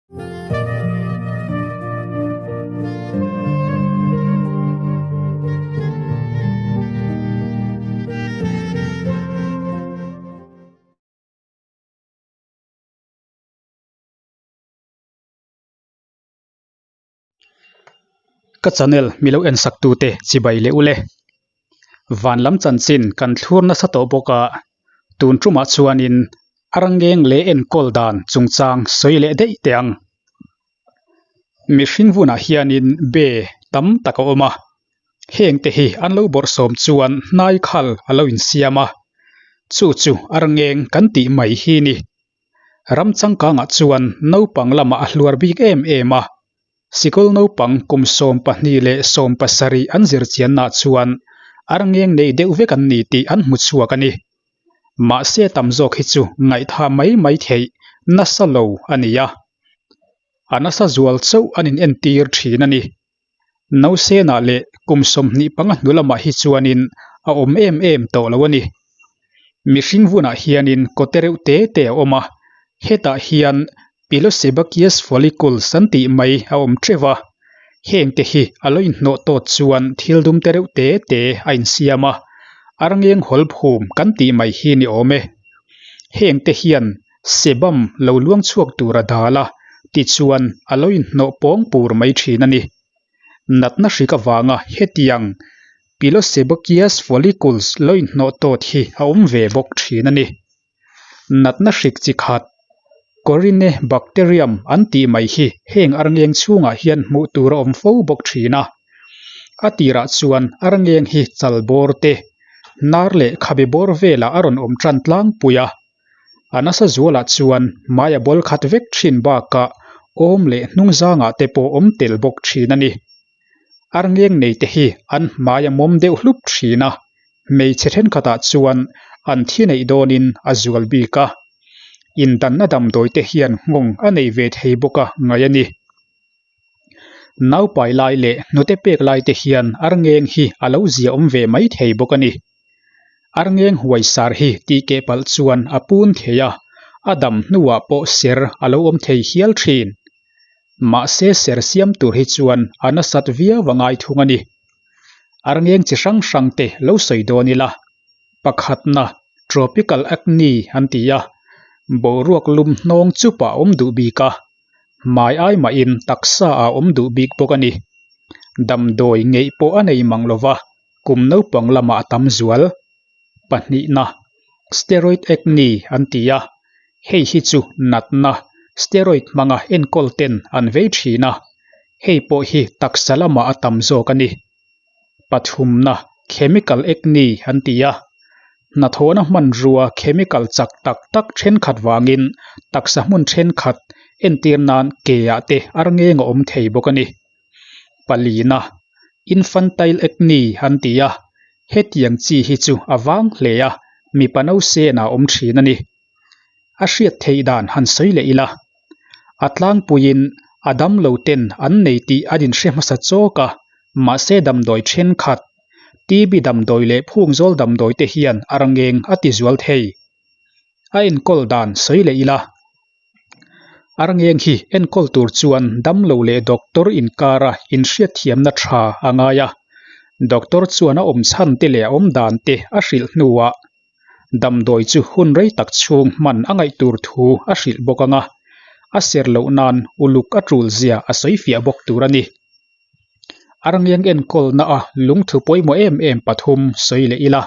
Ka channel milo en sak tute chibai leh ule. Van lam chanchin kan thlur nasa tawh bawk a, tun tumah chuanin a rangeng leh enkawl dan chungchang sawi leh daih teh ang. Mihring vunah hianin be tam tak a awm a, hengte hi an lo bawrhsawm chuan hnai khal a lo insiam a, chu chu a rangeng kan tih mai hi ni. Ram changkangah chuan naupang lamah a hluar bik em em a, sikul naupang kum 12 leh 17 an zir chiannaah chuan arngeng nei deuh vek an ni tih an hmu chhuak a ni. Mahse tam zawk hi chu ngaihtha mai mai theih nasa lo a ni a, a nasa zual chauh an inentir thin a ni. Nausenah leh kum 25 hnu lamah hi chuanin a awm em em tawh lo a ni. Mihring vunah hianin kawte reuh te te a awm a, hetah hian pilosebaceous follicles an tih mai a awm teuh a, hengte hi a lo inhnawh tawt chuan thil dum te reuh te te a insiam a, arngeng hawl phum kan tih mai hi ni awm e. Hengte hian sebum lo luang chhuak tur a dal a, tichuan a lo inhnawh pawng pur mai thin a ni. Natna hrik avanga hetiang pilosebaceous follicles lo inhnawh tawt hi a awm ve bawk thin a ni. Natna hrik chi khat Corynebacterium an tih mai hi heng arngeng chhungah hian hmuh tur a awm fo bawk thin a. A tirah chuan arngeng hi chal bawr te, hnar leh khabe bawr velah a rawn awm tan tlangpui a. A nasa zualah chuan hmai a bawl khat vek thin bakah awm leh hnung zangah te pawh awm tel bawk thin a ni. Arngeng nei te hi an hmai a mawm deuh hlup thin a, hmeichhe thenkhatah chuan an thi neih dawnin a zual bik a. Indanna damdawi te hian nghawng a nei ve thei bawk a ngaih a ni. Naupai lai leh hnute pek lai te hian arngeng hi a lo zia awm ve mai thei bawk a ni. Arngeng huai sar hi tih keh palh chuan a pun thei a, a dam hnuah pawh ser a lo awm thei hial thin. Mahse ser siam tur hi chuan a nasat viau a ngai thung a ni. Arngeng chi hrang hrang te lo sawi dawn ila, pakhatna tropical acne an ti a, boruak lum hnawng chupah a awm duh bik a, hmai ai mahin taksa ah a awm duh bik bawk a ni. Damdawi ngeih pawh a nei mang lova, kum naupang lamah a tam zual. Pahnihna, steroid acne an ti a, hei hi chu natna steroid hmanga enkawl ten an vei thin a, hei pawh hi taksa lamah a tam zawk a ni. Pathumna, chemical acne an ti a, hnathawhna hmanrua chemical chak tak tak thenkhat vangin taksa hmun thenkhat entir nan ke ah te arngeng a awm thei bawk a ni. Palina, infantile acne an ti a, hetiang chi hi chu a vang hle a, mipa nausen ah awm thin a ni. A hriat theih dan han sawi leh ila, a tlangpuiin a damlo ten an nei tih an inhre hmasa chawk a, mahse damdawi thenkhat, TB damdawi leh phungzawl damdawi te hian a rangeng a ti zual thei. A enkawl dan sawi leh ila. Arngeng hi enkawl tur chuan damlo leh doctor inkara inhriatthiamna tha a ngai a, doctor chuan a awm chhan te leh a awm dan te a hrilh hnuah damdawi chu hun rei tak chhung hman a ngaih tur thu a hrilh bawk ang a, a ser loh nan uluk a tul zia a sawi fiah bawk tur a ni. Arngeng enkawlna a lungthu pawimawh em em pathum sawi leh ila.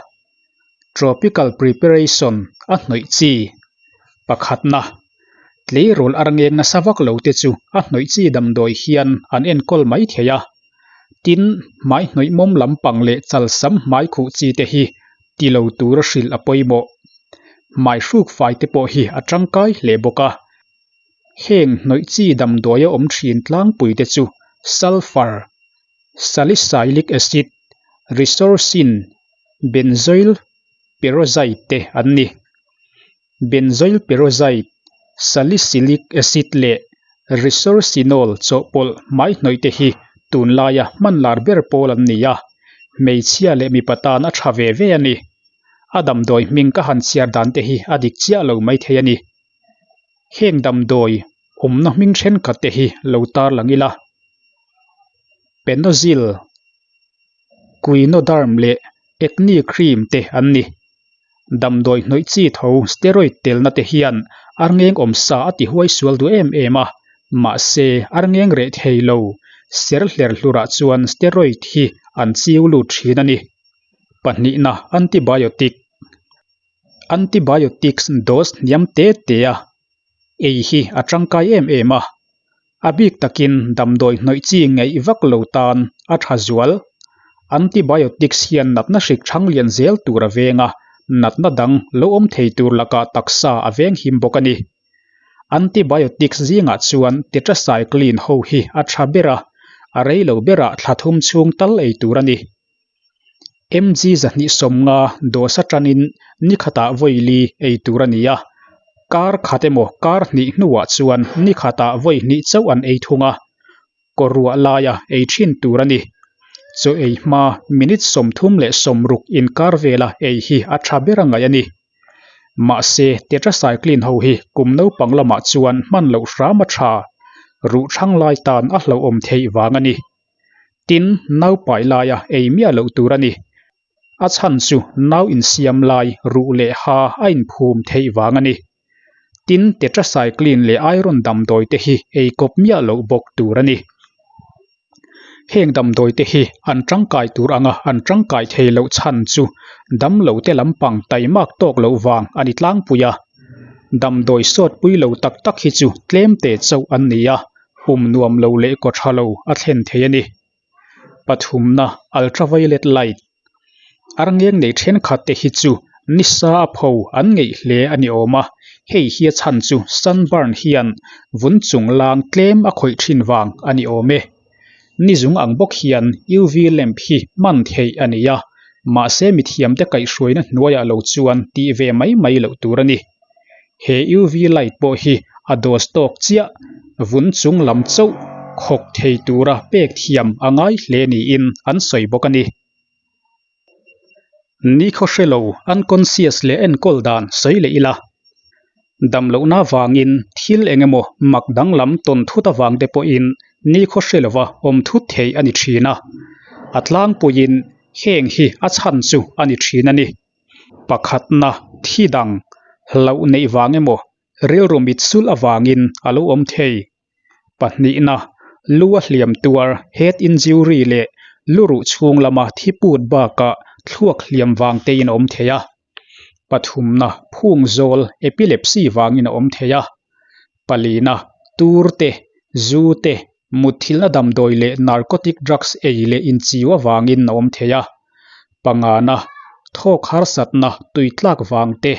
Tropical preparation a hnawih chi pakhatna tleirawl arngeng nasa vak lo te chu a hnawih chi damdawi hian an enkawl mai thei a, tin hmai hnawih mawm lampang leh chalsam hmai khuh chi te hi ti lo tura hrilh a pawimawh. Hmai hruk fai te pawh hi a tangkai hle bawk a, heng hnawih chi damdawi a awm thin tlangpui te chu sulphur, salicylic acid, resorcin, Benzoyl peroxide te an ni. Benzoyl peroxide, salicylic acid leh resorcinol chawhpawlh hmai hnawih te hi tunlaia hman lar ber pawl an ni a, hmeichhia leh mipa tan a tha ve ve a ni. A damdawi hming ka han chhiar dan te hi a dik chiah lo maithei a ni. Heng damdawi. Awmna hming thenkhat te hi lo tarlang ila. Penozil, Quinoderm leh Acne cream te an ni. Damdawi hnawih chi tho steroid telna te hian arngeng awm sa a ti huai sual duh em em a, mahse arngeng reh thei lo ser hler hlurah chuan steroid hi an chiu lut thin a ni. Pahnihna antibiotic. Antibiotics dose hniam te te a ei hi a tangkai em em a, a bik takin damdawi hnawih chi ngeih vak lo tan a tha zual. Antibiotics hian natna hrik chhang lian zel tur a veng a, natna dang lo awm thei tur lakah taksa a veng him bawk a ni. Antibiotics zingah chuan tetracycline ho hi a tha ber a, a rei lo berah thla thum chhung tal ei tur a ni. MG 250 dose atanin ni khatah vawi li ei tur a ni a, kar khat emaw kar hnih hnuah chuan ni khatah vawi hnih chauh an ei thung a, kaw ruah laia ei thin tur a ni. Chaw ei hma minute 36 inkar vela ei hi a tha ber a ngaih a ni. Mahse, tetracycline ho hi kum naupang lamah chuan hman loh hram a tha, ruh thang lai tan a hlauhawm theih vang a ni. Tin, nau pai laia ei miah loh tur a ni. A chhan chu nau insiam lai ruh leh ha a inphum theih vang a ni. Tin, tetracycline leh iron damdawi te hi ei kawp miah loh bawk tur a ni. Heng damdawi te hi an tangkai tur anga an tangkai thei loh chhan chu damlo te lampang taimak tawk loh vang a ni tlangpui a. Damdawi sawtpui lo tak tak hi chu tlem te chauh an ni a, pum nuam lo leh kaw tha lo a thlen thei a ni. Pathumna, Ultraviolet light. Arngeng nei thenkhat te hi chu nisa a pho an ngeih hle a ni awm a, hei hi a chhan chu sunburn hian vun chung lang tlem a khawih thin vang a ni awm e. Nizung ang bawk hian UV lamp hi hman theih a ni a, mahse mithiamte kaihhruaina hnuaiah lo chuan tih ve mai mai loh tur a ni. He UV light pawh hi a dose tawk chiah, vun chung lam chauh khawk thei tura pek thiam a ngai hle niin an sawi bawk a ni. Nikhaw hre lo unconscious leh enkawl dan sawi leh ila, damlohna avangin thil eng emaw mak danglam tawn thut avang te pawhin nikhaw hre lova awm thut theih a ni thin a, a tlangpuiin heng hi a chhan chu a ni thin a ni. Pakhatna thi dang hlauh neih vang emaw rilru mit sulh avangin a lo awm thei. Pahnihna, lu a hliam tuar, head injury, leh lu ruh chhung lama thi put bakah thluak hliam vang tein a awm thei a. Pathumna, phung zawl, epilepsy, vangin a awm thei a. Palina, tur te, zu te, mutthilhna damdawi leh narcotic drugs ei leh inchiu avangin a awm thei a. Pangana, thawk harsatna tui tlak vang te,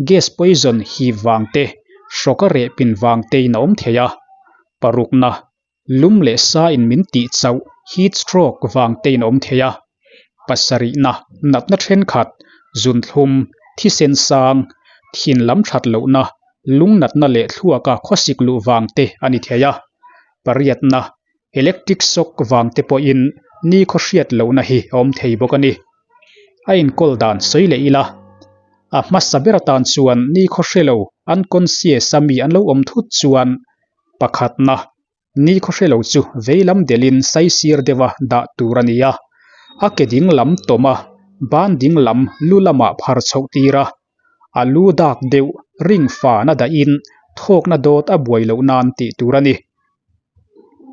gas poison hip vang te, hrawk a reh pin vang tein a awm thei a. Parukna, lum leh sa in min tih chauh, heat stroke, vang tein a awm thei a. Pasarihna, natna thenkhat, zunthlum, thisen sang, thin lam that lohna, lung natna leh thluaka khawsik luh vang te a ni thei a. Pariatna, Electric shock vang te pawhin nikhaw hriat lohna hi a awm thei bawk a ni. A inkawl dan sawi leh ila, a hmasa ber atan chuan nikhaw hre lo unconscious a mi an lo awm thut chuan pakhatna nikhaw hre lo chu veilam delhin saisir deuha dah tur a ni a, a ke ding lam tawm a, ban ding lam lu lamah phar chhoh tir a, a lu dak deuh ring fana dahin thawkna dawt a buai loh nan tih tur a ni.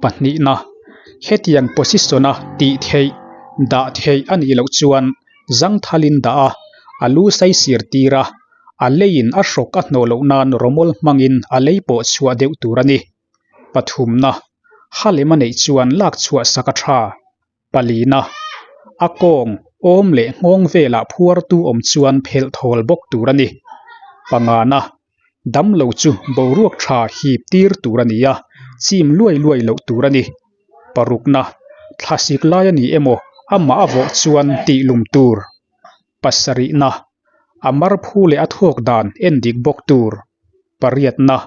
Pahnihna, hetiang position-a tih theih, dah theih a nih loh chuan zangthalin dah a, a lu saisir tir a, a leiin a hrawk a hnawh loh nan rawmawl hmangin a lei pawh chhuah deuh tur a ni. Pathumna, ha lem a neih chuan lak chhuah sak a tha. Palina, a kawng, awm leh nghawng velah phuartu awm chuan phelh thawl bawk tur a ni. Pangana, damlo chu boruak tha hip tir tur a ni a, chim luai luai loh tur a ni. Parukna, thlasik lai a ni emaw amah a vawh chuan tih lum tur. Pasarihna, a marphu leh a thawk dan en dik bawk tur. Pariatna,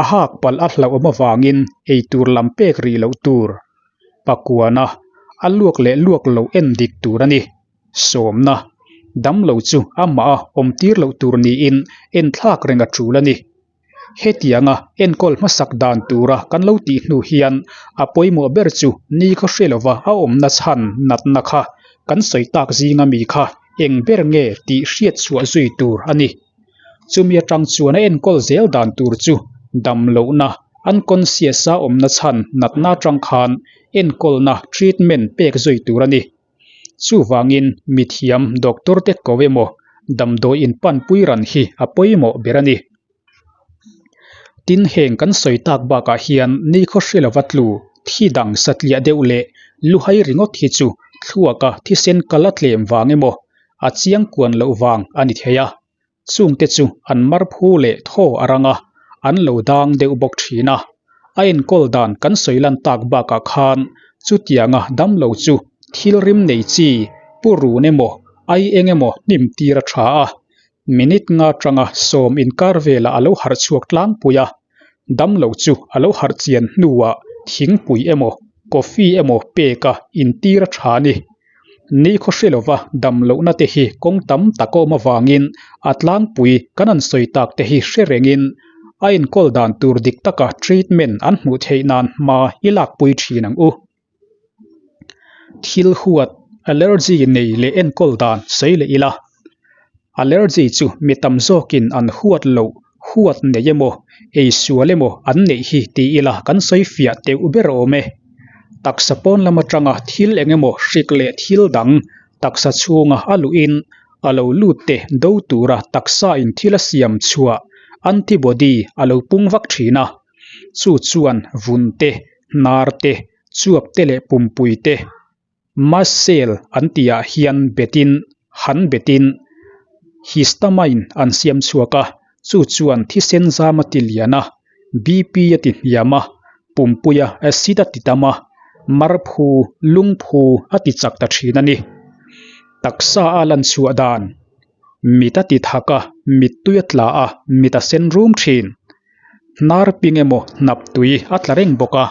a hak palh a hlauhawm avangin eitur lam pek rih loh tur. Pakuana, a luak leh luak loh en dik tur a ni. Sawmna, damlo chu amah a awm tir loh tur niin enthlak reng a tul a ni. Hetianga enkawl hmasak dan tura kan lo tih hnu hian a pawimawh ber chu nikhaw hre lova a awmna chhan natna kha kan sawi tak zinga mi kha eng ber nge tih hriat chhuah zui tur a ni. Chumi atang chuan a enkawl zel dan tur chu dam lohna, unconscious-a awmna chhan natna atang khan enkawlna, treatment, pek zui tur a ni. Chuvangin mithiam doctor te ko emaw damdawi inpanpui ran hi a pawimawh ber a ni. Tin heng kan sawi tak bakah hian nikhaw hre lova tlu, thi dang satliah deuh leh luhai ringawt hi chu thluaka thisen kal a tlem vang emaw a chiang kuan loh vang a ni thei a. Chungte chu an mar phu leh thaw a rang a, an lo dang deuh bawk thin a. A enkawl dan kan sawi lan tak bakah khan chutianga damlo chu thil rim nei chi pu run emaw ai eng emaw hnim tir a tha a. Minute nga tanga sawm inkar velah a lo harh chhuak tlangpui a, damlo chu a lo harh chian hnuah thingpui emaw coffee emaw peka intir a tha a ni. Nikhaw hre lova dam lohna te hi kawng tam tak a awm avangin a tlangpui kan han sawi tak te hi hre rengin a enkawl dan tur dik taka treatment an hmuh theih nan hma i lakpui thin ang u. Thil huat allergy nei leh enkawl dan sawi leh ila. Allergy chu mi tam zawkin an huat loh huat nei emaw ei sual emaw an neih hi ti ila kan sawi fiah teuh ber awm e. Taksa pawn lam atanga thil eng emaw hrik leh thil dang taksa chhunga a luhin a lo lut te do tura taksa in thil a siam chhuah antibody a lo pung vak thin a. Chu chuan vun te, hnar te, chuap te leh pumpui te Mast cell an tihah hian betin han betin histamine an siam chhuak a, chu chuan thisen zam a ti lian a, BP a ti hniam a, pumpuia acid a ti tam a, marphu, lungphu a ti chak ta thin a ni. Taksa a lan chhuah dan, mit a ti thak a, mittui a tla a, mit a sen rum thin. Hnar ping emaw hnap tui a tla reng bawk a,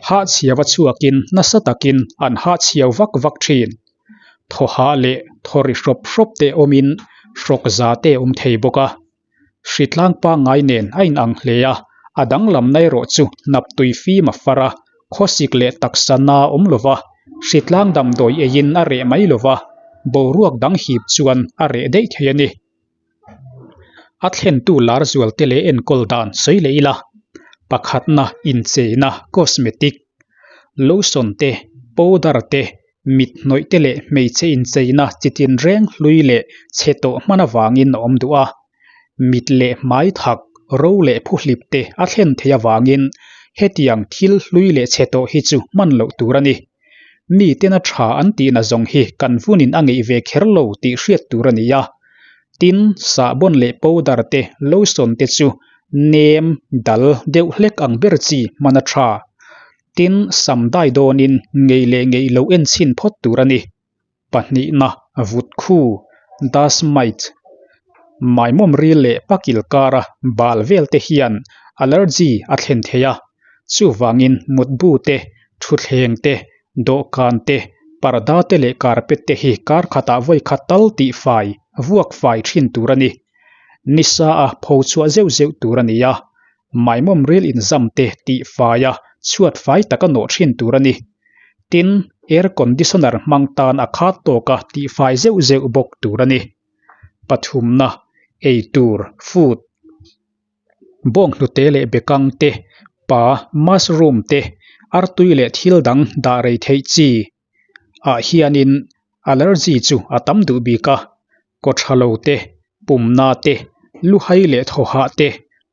hahchhiau a chhuakin nasa takin an hahchhiau vak vak thin. Thaw hah leh thaw ri hrawp hrawp te awmin hrawk za te a awm thei bawk a. Hritlang pangngai nen a inang hle a, a danglamna erawh chu hnap tui fim a far a, khawsik leh taksa na awm lo va, hritlang damdawi eiin a reh mai lo va, boruak dang hip chuan a reh daih thei a ni. A thlentu lar zualte leh enkawl dan sawi leh ila, pakhatna incheina cosmetic, lotion te, powder te, mit hnawih te leh hmeichhe incheina chi tinreng hlui leh chhe tawh hman avangin a awm duh a. Mit leh hmai thak, ro leh phuhlip te a thlen theih avangin hetiang thil hlui leh chhe tawh hi chu hman loh tur a ni. Miten a tha an tihna zawng hi kan vunin a ngeih ve kher lo tih hriat tur a ni a. Tin, sahbawn leh powder te, lotion te chu nem dal deuh hlek ang ber chi hman a tha. Tin, sam dai dawnin ngeih leh ngeih lo en chhin phawt tur a ni. Pahnihna, vut khu, dust mite, maimawm ril leh pakil kara bal vel te hian allergy a thlen thei a, chuvangin mutbu te, thutthleng te, dawhkan te, parda te leh carpet te hi kar khatah vawi khat tal tihfai, vuak fai thin tur a ni. Nisa a pho chhuah zeuh zeuh tur a ni a, Maimawm ril inzam te tih fai a, chhuat fai taka nawh thin tur a ni. Tin, air conditioner hmang tan a khat tawk a tih fai zeuh zeuh bawk tur a ni. Pathumna, ei tur, food, bawnghnute leh bekang te, pa, mushroom te, artui leh thil dang dah rei theih chi ah hianin allergy chu a tam duh bik a, kawthalo te, pumna te, luhai leh thawhah te,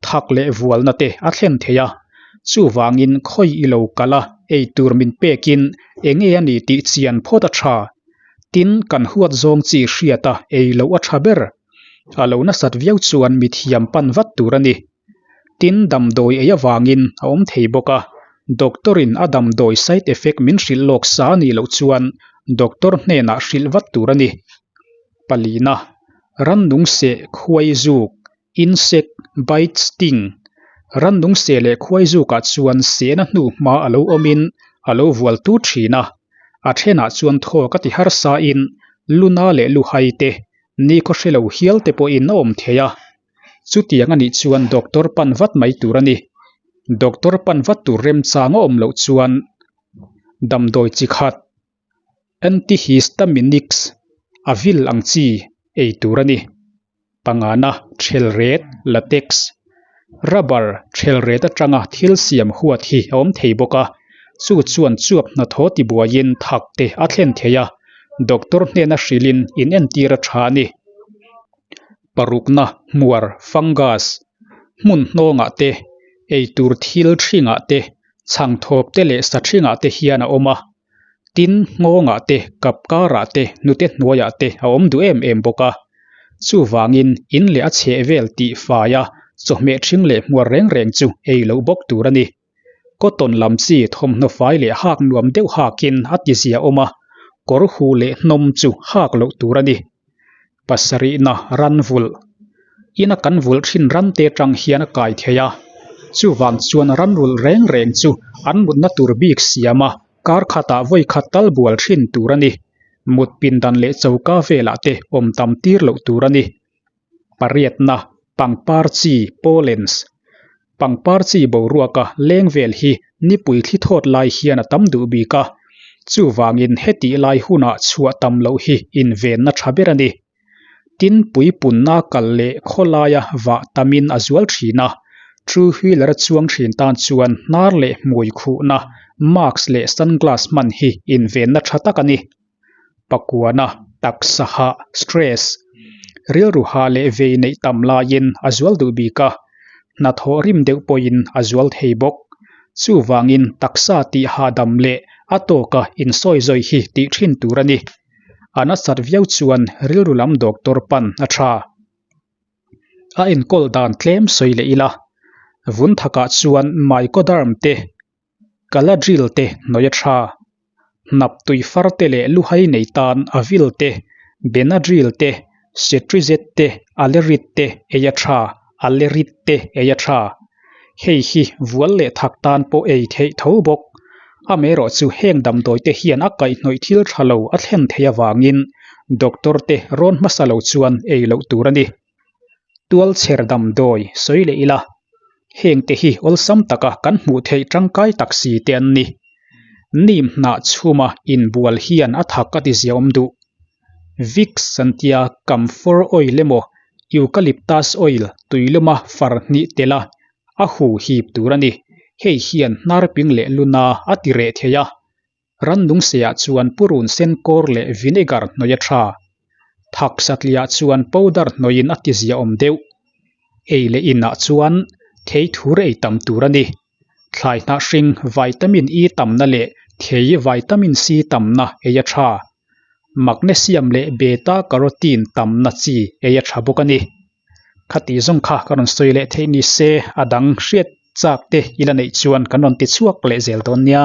thak leh vualna te a thlen thei a. Chuvangin khawi i lo kal a, ei tur min pekin eng nge a ni tih chian phawt a tha. Tin, kan huat zawng chi hriat a ei loh a tha ber. A lo nasat viau chuan mithiam pan vat tur a ni. Tin, damdawi ei avangin a awm thei bawk a, doctor in a damdawi side effect min hrilh lawk sa a nih loh chuan doctor hnenah hrilh vat tur a ni. Palina, Rannung seh khuai zuk, insect bite sting, Rannung seh leh khuai zukah chuan sehna hnu hma a lo awmin a lo vual tur thin a, a thenah chuan thawk a ti harsa in luna leh luhai te, nikhaw hre lo hial te pawhin a awm thei a. Chutiang a nih chuan doctor pan vat mai tur a ni. Doctor pan vat tur remchang a awm loh chuan damdawi chi khat antihistaminics a vil ang chi ei tur a ni. Pangana thelret, latex, rubber thelret atanga thil siam huat hi a awm thei bawk a, chu chuan chuap hnathawh tibuaiin thak te a thlen thei a, doctor hnena hrilhin inentir a tha a ni. Parukna, hmuar, fungus, hmun hnawngah te, eitur thil thingah te, chhangthawp te leh sa thingah te hian a awm a. Tin, nghawngah te, kap karah te, hnute hnuaiah te a awm duh em em bawk a. Chuvangin, in leh a chheh vel tih faia chawhmeh thing leh hmuar reng reng chu ei loh bawk tur a ni. Cotton lam chi thawmhnaw fai leh hak nuam deuh hakin a ti zia awm a, kawr huh leh hnawm chu hak loh tur a ni. Pasarihna ran vulh. Ina kan vulh thin rante tang hian a kai thei a, chuvang chuan ran rulh reng reng chu an mutna tur bik siam a, kar khatah vawi khat tal bual thin tur a ni. Mut pindan leh choka velah te awm tam tir loh tur a ni. Pariatna, pangpar chi, pollens. Pangpar chi boruaka leng vel hi nipui thli thawt lai hian a tam duh bik a, chuvangin hetih lai hunah chhuah tam loh hi invenna tha ber a ni. Tin, puipunna kal leh khawlaia vah tamin a zual thin a, two wheeler a chuang thin tan chuan hnar leh hmui khuhna, mask leh sunglass hman hi invenna tha tak a ni. Pakuana, taksa hah, stress, rilru hah leh vei neih tam laiin a zual duh bik a, hnathawh rim deuh pawhin a zual thei bawk. Chuvangin taksa tih hahdam leh a tawka insawi zawi hi tih thin tur a ni. A nasat viau chuan rilru lam doctor pan a tha. A enkawl dan tlem sawi leh ila, vun thakah chuan mycoderm te Galadriel te hnawih a tha. Hnap tui far te leh luhai nei tan Avil te, Benadryl te, Cetirizine te, Alerid te ei a tha, Alerid te ei a tha. Hei hi vual leh thak tan pawh ei theih tho bawk. Amaherawh chu heng damdawi te hian a kaihhnawih thil tha lo a thlen theih avangin doctor te rawn hmasa lo chuan ei loh tur a ni. Tualchher damdawi sawi leh ila, hengte hi awlsam taka kan hmuh theih tangkai tak si te an ni. Nim hnah chhuma inbual hian a thak a ti ziaawm duh. Vicks an tia camphor oil emaw eucalyptus oil tuiluma far hnih tela a hu hip tur a ni. Hei hian hnarping leh luna a ti reh thei a. Rannung seiah chuan purun sen kawr leh vinegar hnawih a tha. Thak satliah chuan powder hnawhin a ti ziaawm deuh. Ei leh inah chuan thei thur ei tam tur a ni. Thlai hnah hring vitamin E tamna leh thei vitamin C tamna ei a tha. Magnesium leh beta carotene tamna chi ei a tha bawk a ni. Khati zawng kha ka rawn sawi leh theih ni se a dang hriat chak te i la neih chuan kan rawn ti chhuak leh zel dawn nia.